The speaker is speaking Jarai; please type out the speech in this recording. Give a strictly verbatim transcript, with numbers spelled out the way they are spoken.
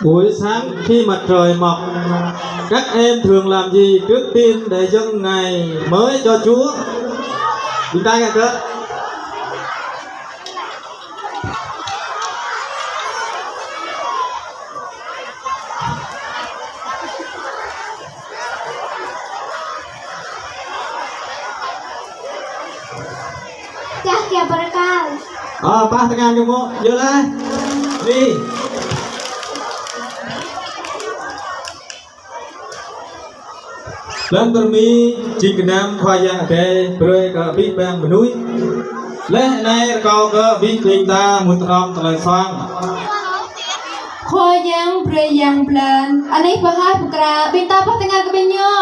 Buổi sáng khi mặt trời mọc, các em thường làm gì trước tiên để dâng ngày mới cho Chúa? Ƀing ta ngă hơget? Čah kiă bơrkal. Ơ, pah tơngan kơ mơ̆, yơh lah. Nih. Lăm tơrmi jing gơnam Khua Yang Adai brơi kơ abih bang mơnuih. Laih anai rơkâo kơ abih ƀing ta mŭt hrŏm tơlơi soang. Khua Yang brơi yang blan, anih pơhaih pơkra, ƀing ta pah tơngan kơ ƀing ñu.